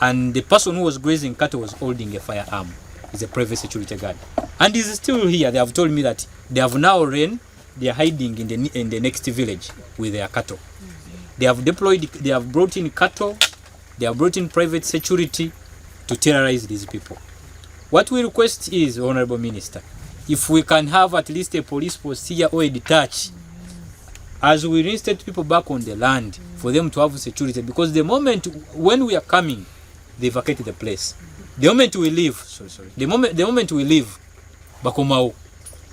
And the person who was grazing cattle was holding a firearm. He's a private security guard. And he's still here. They have told me that they have now ran, they are hiding in the next village with their cattle. They have deployed, they have brought in cattle, they have brought in private security to terrorize these people. What we request is, Honorable Minister, if we can have at least a police post here or a detach, as we reinstate people back on the land, for them to have security, because the moment when we are coming, they vacate the place. The moment we leave, sorry, sorry, the moment we leave, bakomawo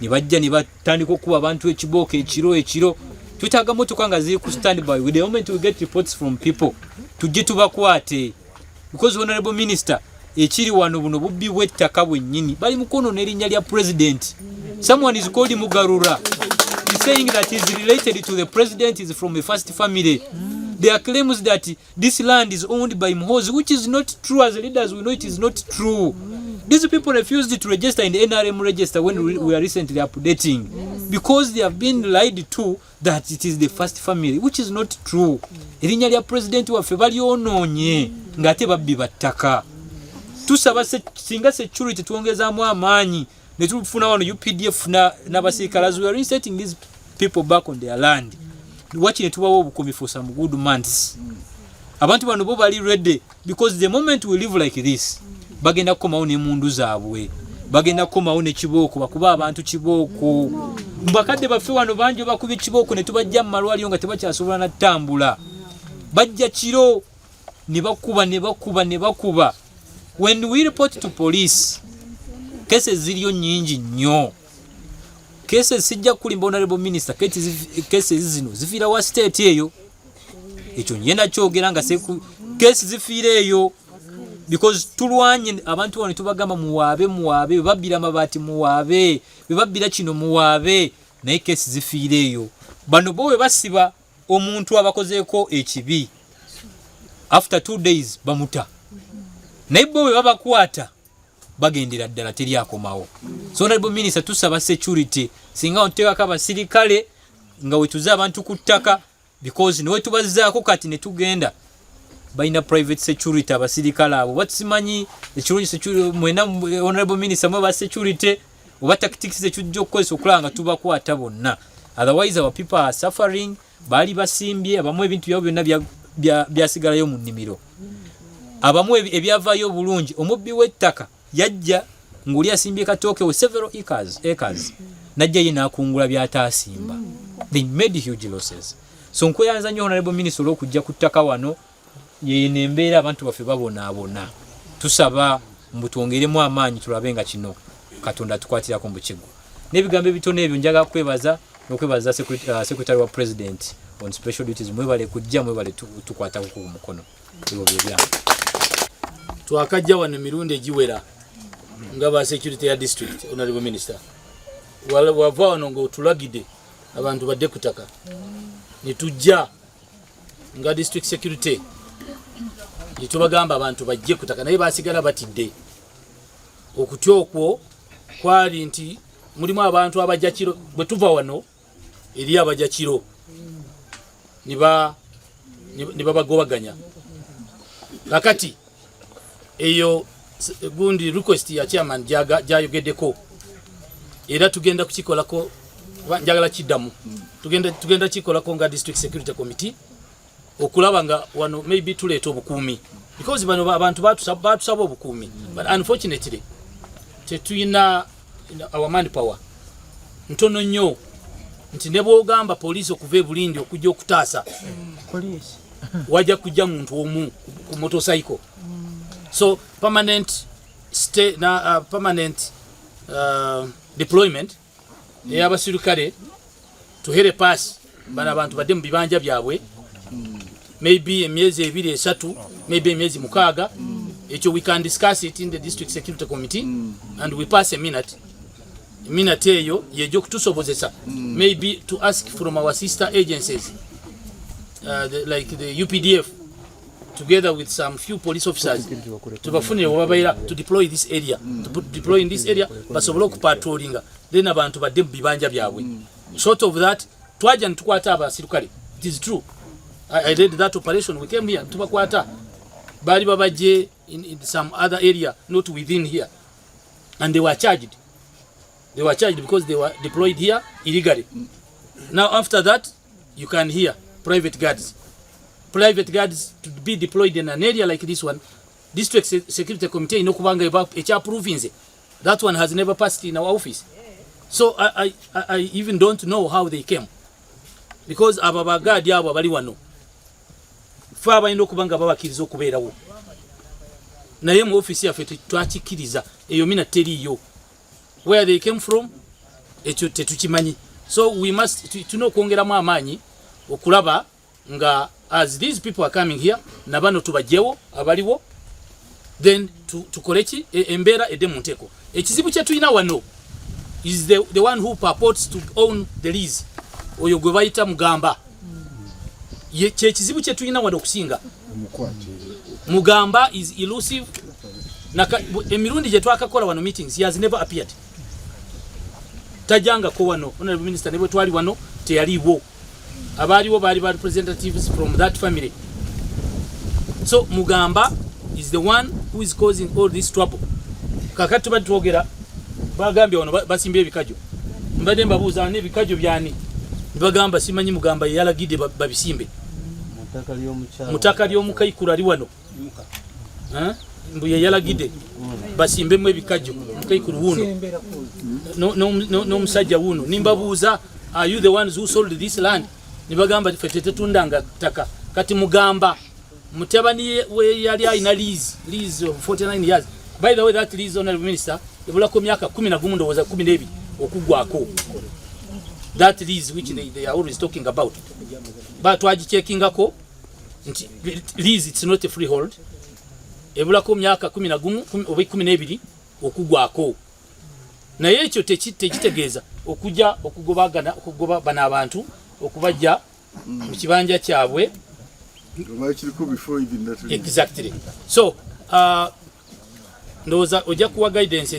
ne bajja ne batandika okuba abantu ekibooko ekiro ekiro. Twetaaga motoka nga ziri ku standby. With the moment we get reports from people, tujje tubakwate, because, Honorable Minister, ekiri wano buno bubbi bw'ettaka bwennyini. Bali mu kwonoona erinnya lya president. Someone is called Mugarura. He's saying that he's related to the president, is from a first family. There are claims that this land is owned by Muhoozi, which is not true. As leaders, we know it is not true. These people refused to register in the NRM register when we are recently updating, because they have been lied to that it is the first family, which is not true. Erinnya lya president waffe balyonoonye ng'ate babbi battaka. Tusaba singa security twongezaamu amaanyi ne tufuna wano UPDF n'abasirikale, as we are reinstating these people back on their land, waki ne tubawa obukuumi for some good months. Abantu bano bo bali ready, because the moment we live like this, bagenda kukomawo n'emundu zaabwe, bagenda kukomawo ne kibooko, bakuba abantu kibooko. Bakadde baffe wano bangi bakubye kibooko ne tubajja mu malwaliro nga tebakyasobola natambula. Bajja kiro ne bakuba ne bakuba ne bakuba. When we report to police, cases ziriyo nyingi nnyo. Cases, sijja kulimba, Honorable Minister, cases zino zifiira wa state eyo. Ekyo ngenda kyogera nga kesi zifiira eyo, because tulwanye abantu bano, tubagamba muwaabe, muwaabe, bebabbira amabaati muwaabe, bebabbira kino muwaabe, naye kesi zifiira eyo. Bano bo bwe basiba omuntu abakozeeko ekibi, after 2 days bamuta, naye bo bwe babakwata bagendera ddala, teri akomawo. So, Honorable Minister, tusaba security singa otuteekako abasirikale nga wetuze abantu ku ttaka, because niwe tubazzaako kati ne tugenda, balina private security abasirikale abo basimanyi ekirungi security. Mwena, Honorable Minister, mwe ba security oba tactics zekijja okukozesa okulaba nga tubakwata bonna. Otherwise our people are suffering. Baali basimbye, abamu ebintu byabo byonna byasigalayo mu nnimiro, abamu ebyavaayo obulungi. Omubbi w'ettaka yajja ng'oli asimbye katooke we several acres, najja ye n'akungula byataasimba. They made huge losses. So nkweyanza nnyo, Honorable Minister, olw'okujja ku ttaka wano. Yeno embeera, abantu baffe babonaabona. Tusaba mbu twongeremu amaanyi, tulabe nga kino Katonda atukwatirako mu kigo. N'ebigambo ebitono ebyo, njagala kwebaza n'okwebaza Secretary wa President on Special Duties. Mwebale kujja, mwebale tukwatako ku mukono. Ebyo bye byange. Twakajja wano emirundi egiwera nga ba security ya district. Honorable Minister, wava wano ngaotulagidde abantu badde ku ttaka, netujja nga district security netubagamba abantu bajje ku ttaka, naye basigala batidde. Okutya okwo kwali nti mulimu abantu abajja kiro. Bwe tuva wano eri abajja kiro ne babagobaganya. Kakati eyo gundi request ya chairman gyayogeddeko, era tugenda kukikolako oba njagala kiddamu. Tugenda kikolako nga district security committee okulaba nga wano maybe tuleeta obukuumi, because bano abantu batusaba obukuumi, but unfortunately tetuyina. Our manpower ntono nnyo, nti ne bwogamba poliisi okuva ebulindi okujja okutaasa, wajja kujja muntu omu ku motorcycle. So permanent stay na permanent deployment ey'abasirikale to help us bano abantu badde mu bibanja byabwe, maybe emyezi 2, 3, maybe emyezi 6. Ekyo we can discuss it in the district security committee and we pass a minute. Minute eyo yejja okutusobozesa maybe to ask from our sister agencies, like the UPDF together with some few police officers, tubafunire webabeera to deploy this area, to deploy in this area, basobole okupatrolinga, then abantu badde mu bibanja byabwe. Short of that, twajja netukwata abasirikale. It is true, I led that operation. We came here, tubakwata, baali babajje. in some other area, not within here, and they were charged. They were charged because they were deployed here illegally. Now after that, you can hear private guards. Private guards to be deployed in an area like this one, district security committee inokubanga ekyaprovinze. That one has never passed in our office. So I even don't know how they came. Because abo bagaadi abo abali wano ffe abalina okuba nga babakkiriza okubeerawo, naye mu ofiisi yaffe tetwakikkiriza. Eyo mina teriiyo. Where they came from, ekyo tetukimanyi. So we must tulina okwongeramu amaanyi okulaba nga as these people are coming here, nabano tubajjewo abaliwo, then tukole ki, embeera edde mu nteeko. Ekizibu kye tulina wano is the one who purports to own the lease, oyo gwe bayita Mugamba. Kyekizibu kye tulina wano okusinga. Mugamba is elusive. Emirundi gye twakakola wano meetings, he has never appeared, tajangako wano. Honorable Minister, ne bwe twali wano teyaliiwo. Abaaliwo baali ba representatives from that family. So Mugamba is the one who is causing all this trouble. Kakati tubadde twogera, bagambye wano basimbye ebikajjo. Mbadde mbabuuza, ani ebikajjo byani? Nibagamba simanyi, Mugamba yeyalagidde babisimbe mu ttaka ly'omukaikulu ali wano. Mbu yeyalagidde basimbemu ebikajjo, mukaikulu wuno n'omusajja wuno. Nimbabuuza, "Are you the ones who sold this land?" Nibagamba, "Ffe tetutundanga ttaka." Kati Mugamba mutabani we yali alina lease of 49 years. By the way, that lease, honorable minister, ebulako myaka 11, ndowooza 12 okugwako, that lease which they are always talking about. Ba twagichekingako nti lease, it's not a freehold, ebulako myaka 11 oba 12 okugwako. Naye ekyo tekitegeeza okujja okugobagana, okugoba bano abantu okubajja mu kibanja kyabwe. Kiriko before even that. Exactly. So ndowooza ojja kuwa guidance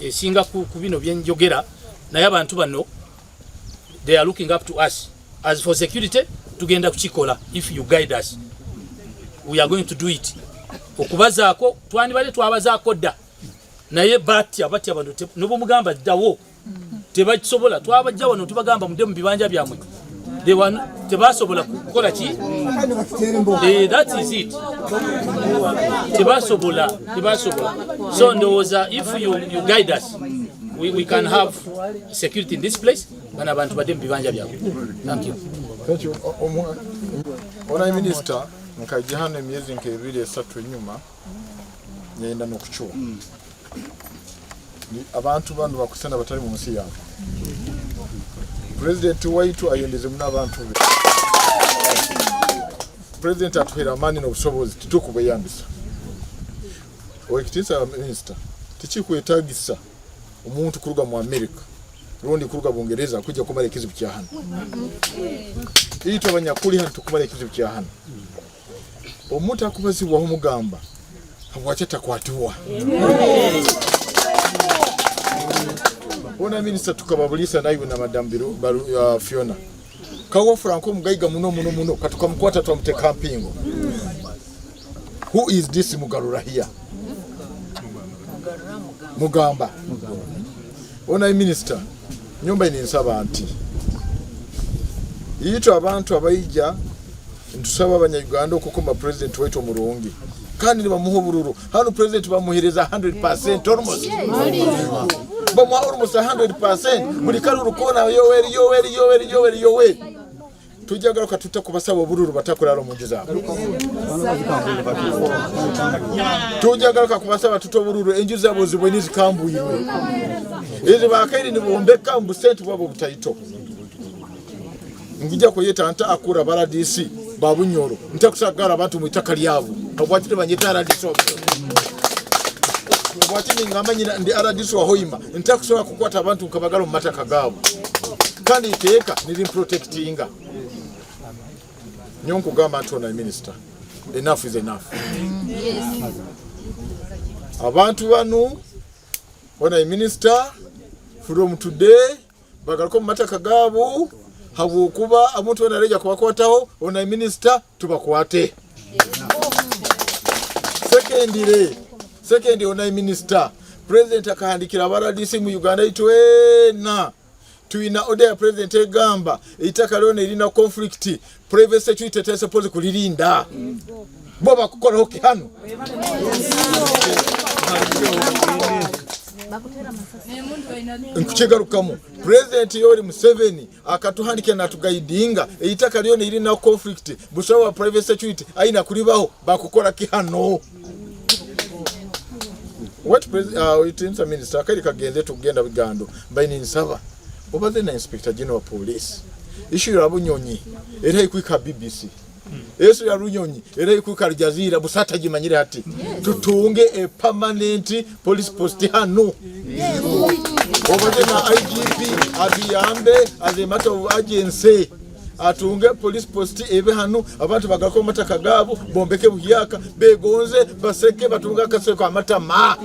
esinga ku bino byenjogera. Naye abantu bano, they are looking up to us. As for security, tugenda kukikola. If you guide us, we are going to do it. Okubazaako twandibadde twabazaako dda, naye batya, batya bano. Nobwomugamba ddawo, tebakisobola. Twabajja wano, tubagamba mudde mu bibanja byammwe. Tebasobola kukola ki. That is it. Tebasobola, tebasobola. So ndowooza if you guide us, we can have security in this place. Bano abantu badde mu bibanja byabwe. Thank you. Thank you. Honorable Minister, nkajja hano emyezi nk'ebiri esatu enyuma, ngenda n'okucuwa. Ni abantu bano bakusana batali mu nsi yaabwe. Pulezidenti waitu ayendeze muno abantu be. Pulezidenti atuhera amaani n'obusobozi, titukubweyambisa. Owekitiisa minisita, tikikwetagisa omuntu kuruga mu America rundi kuruga Bungereza kujja kumara ekizibu kya hano. Itwe abanyakuli hano tukumara ekizibu kya hano. Omuntu akubazibwaho mugamba habwaki atakwatibwa? Ona minisita, tukababulisa naiwe na madamu Fiona Kawo Franco omugaiga muno muno muno, katukamukwata twamuteka mpingo. Who is this Mugarura here? Mugamba. Ona minisita, nyumba ine nsaba nti itwe abantu abaija ntusaba abanyayuganda okukuma president waitu omurungi kandi nibamuha obururu. Hano president bamuhereza 100%, almost bamuha almost 100% buli kaluru kona Yoweri, Yoweri, Yoweri, Yoweri, Yoweri. Tujja garuka tuta kubasaba obururu batakurara omu nju zaabwe. Tujja garuka kubasaba tuta obururu enju zaabwe zibwe nizikambwirwe ezi bakaire nibombeka mu busente bwabo butaito. Ngija kuyeta nta akura ba RDC ba Bunyoro ntakusagara abantu mu itaka lyabo. Habwaki tebanyeta RDC wa Bunyoro? Habwaki ningamba nyina ndi RDC wa Hoima ntakusobola kukwata abantu nkabagala mu mataka gaabo kandi iteeka nirimprotectinga? Nyo nkugamba nti ona minister, enough is enough. Abantu bano, ona minister, from today bagaruka mu mataka gaabo, habwokuba omuntu wena areja kubakwataho, ona minister, tubakwate. Secondly, second ona minister, president akahandikira aba RDC mu Uganda itwena tuina order ya president egamba eitaka lyona erina conflict, private security tesuppose kulirinda. Bo bakukoraho ki hano? Nkukigarukamu, president Yoweri Museveni akatuhandikira natugaidinga eitaka lyona erina conflict, busawo wa private security aina kulibaho, bakukora ki hano? What itinsa minister akali kagenze tugenda bigando mbaini nsaba obaze na inspector general wa police issue ya Bunyonyi era ikwika BBC, eso ya Runyonyi era ikwika Al Jazeera, busata gimanyire hati tutunge a permanent police post hano. Obaze na IGP atuyambe as a matter of urgency atunge police post ebe hano, abantu bagako amataka gabo bombeke buhyaka begonze baseke batunga akaseko amatama.